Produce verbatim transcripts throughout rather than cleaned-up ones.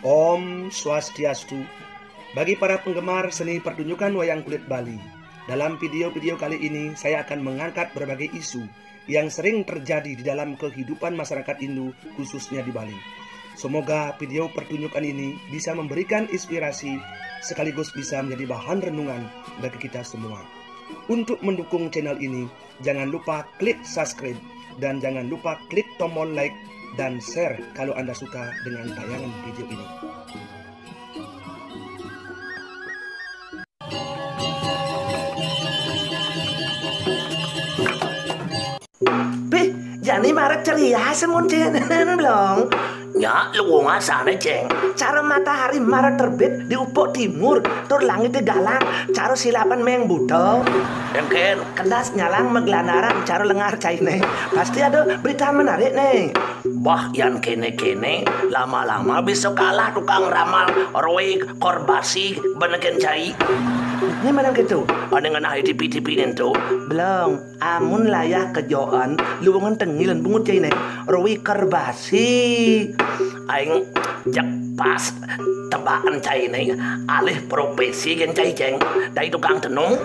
Om Swastiastu. Bagi para penggemar seni pertunjukan wayang kulit Bali, dalam video-video kali ini saya akan mengangkat berbagai isu yang sering terjadi di dalam kehidupan masyarakat Hindu, khususnya di Bali. Semoga video pertunjukan ini bisa memberikan inspirasi sekaligus bisa menjadi bahan renungan bagi kita semua. Untuk mendukung channel ini, jangan lupa klik subscribe dan jangan lupa klik tombol like dan share kalau Anda suka dengan tayangan video ini. Pih, jani mara ceria semun cen, Blong. Nya, luwung asane, Ceng. Cara matahari mara terbit di ufuk timur, tur langite galang, cara silapan meng buta. Engken, kendas nyalang maglanaran cara lengar caine. Pasti ada berita menarik ne. Bah, yan kene-kene, lama-lama bisa kalah tukang ramal, Rui Korbasi, beneken cai. Ni manang gitu, ane ngenah di P T P nintu. Blong, amun layah kejoan, luwungan tengilen bungut caine. Rui Kerbasi. Aing jek pas tebakan caine, alih profesi gen cai, Ceng. Dai tukang tenung.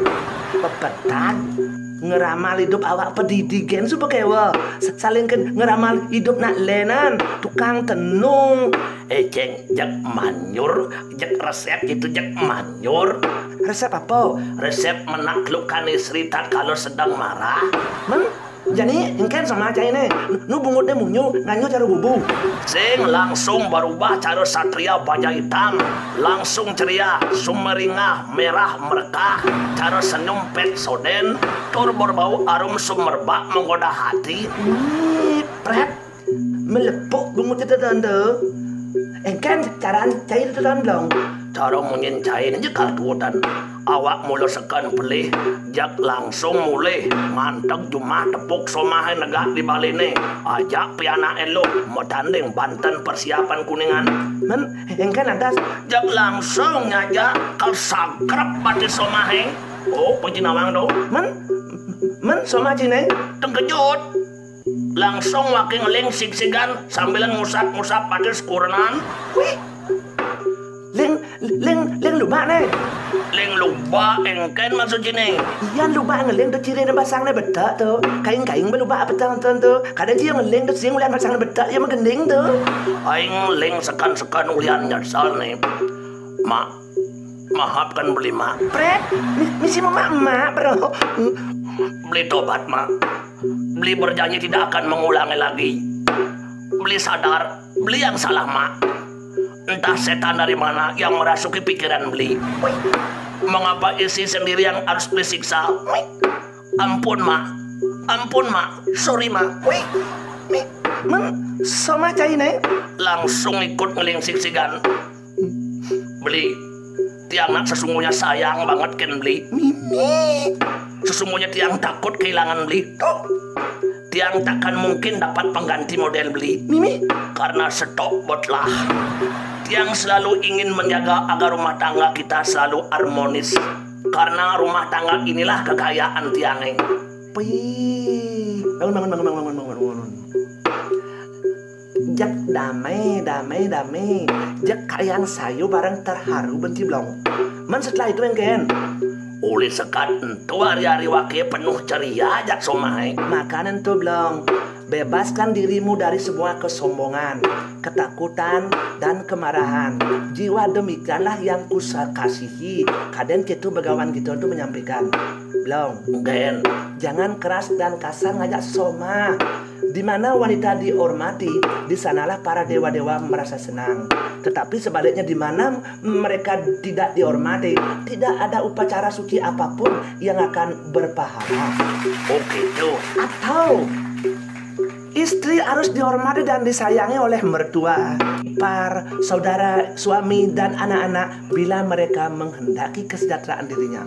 Pepetan. Ngeramal hidup awak pedidi gen supa kewa. Sa-, salingkin ngeramal hidup nak lenan, tukang tenung. Eh, Ceng, jek manjur, jek resep gitu, jek manjur. Resep apa? Resep menaklukkan istri tatkala sedang marah. Men, jani engken sama caine. Nu bungutne munyu, nganyo cara bubu. Sing langsung berubah cara satria baja hitam. Langsung ceria, sumeringah, merah, merekah. Cara senyum pet soden, tur berbau arum sumerbak menggoda hati. Ih, pret. Melepuk bungut itu tante. Engken caran cair itu tan, Blong. Cara munyin cair aja kartutan. Awak mula seken pelih, jak langsung mulih, manteg jumah tepuk somahe negak di balene. Ajak pianak elo, matanding banten persiapan kuningan. Men, engken atas. Jak langsung nyajak, kal sagrep batis somahe. Oh, pejinawang do. Men, men somah cine. Tengkejut. Langsung wake ngeling sigsigan sambilan ngusap-ngusap batis kurenan. Wih. Ling, ling, ling lubak ne. Ling lubak engken maksud cine. Iyan lubak ngeling tu cirine basangne betek tu. Kaing-kaing belubak petang tu. Kada cia ngeling tu sing ulian basangne betek, ya megending tu. Aing ling sekan-sekan ulian nyesal ne. Mak, maafkan beli, Mak. Pret, mi-, misi mama emak, bro. Beli tobat, Mak. Beli berjanji tidak akan mengulangi lagi. Beli sadar, beli yang salah, Mak. Entah setan dari mana yang merasuki pikiran beli. Wih, mengapa isi sendiri yang harus beli siksa? Wih, ampun, Mak. Ampun, Mak. Sorry, Mak. Wih, mi-, men, sama caine. Langsung ikut ngeling sigsigan. Beli, tiang nak sesungguhnya sayang banget ken Beli. Mimi. Sesungguhnya tiang takut kehilangan Beli. Tuh. Tiang takkan mungkin dapat pengganti model Beli. Mimi. Karena stok botlah. Tiang selalu ingin menjaga agar rumah tangga kita selalu harmonis. Karena rumah tangga inilah kekayaan tiang. Pih. Bangun, bangun, bangun, bangun, bangun, bangun, bangun. Jak damai, damai, damai. Jak kayang sayu barang terharu benti Blong. Man setelah itu engken. Ulih sekat entu hari-hari wake penuh ceria jak somai. Makanan tu Blong. Bebaskan dirimu dari semua kesombongan, ketakutan, dan kemarahan. Jiwa demikianlah yang kusakasihi. Kaden ketu begawan kita tu menyampaikan. Blong. Engken. Jangan keras dan kasar ngajak somah. Di mana wanita dihormati, di sanalah para dewa-dewa merasa senang. Tetapi sebaliknya, di mana mereka tidak dihormati, tidak ada upacara suci apapun yang akan berpahala. Oh gitu. Atau istri harus dihormati dan disayangi oleh mertua, ipar, saudara, suami, dan anak-anak bila mereka menghendaki kesejahteraan dirinya.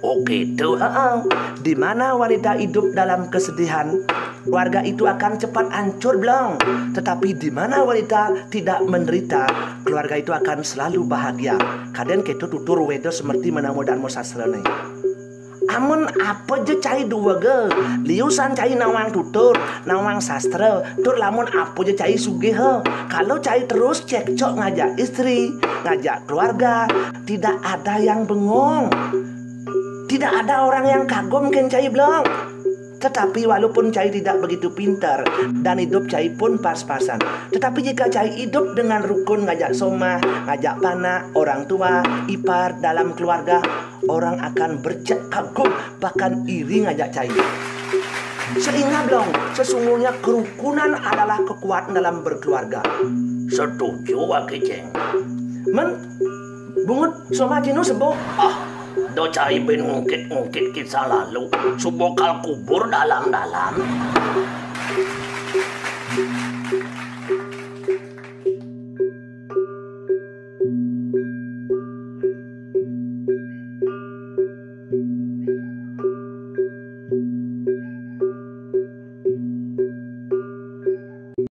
Oh gitu. Heeh. Di mana wanita hidup dalam kesedihan, keluarga itu akan cepat hancur, Blong. Tetapi di mana wanita tidak menderita, keluarga itu akan selalu bahagia. Kaden ketu tutur Weda seperti menamu dan sastra ne. Amun apa ja cai duwega, liusan cai nawang tutur, nawang sastra, tur lamun apa ja cai sugiha, kalau cai terus cekcok ngajak istri, ngajak keluarga, tidak ada yang bengong. Tidak ada orang yang kagum ken cai blong. Tetapi walaupun cai tidak begitu pintar dan hidup cai pun pas-pasan, tetapi jika cai hidup dengan rukun ngajak somah, ngajak panak, orang tua, ipar, dalam keluarga, orang akan bercek kagum, bahkan iri ngajak cai. Sehingga blong, sesungguhnya kerukunan adalah kekuatan dalam berkeluarga. Setuju, Aki Ceng. Men, bungut, somah cinu sebo. Ah, do cai bin ngungkit-ngungkit kisah lalu. Suba kal kubur dalam-dalam.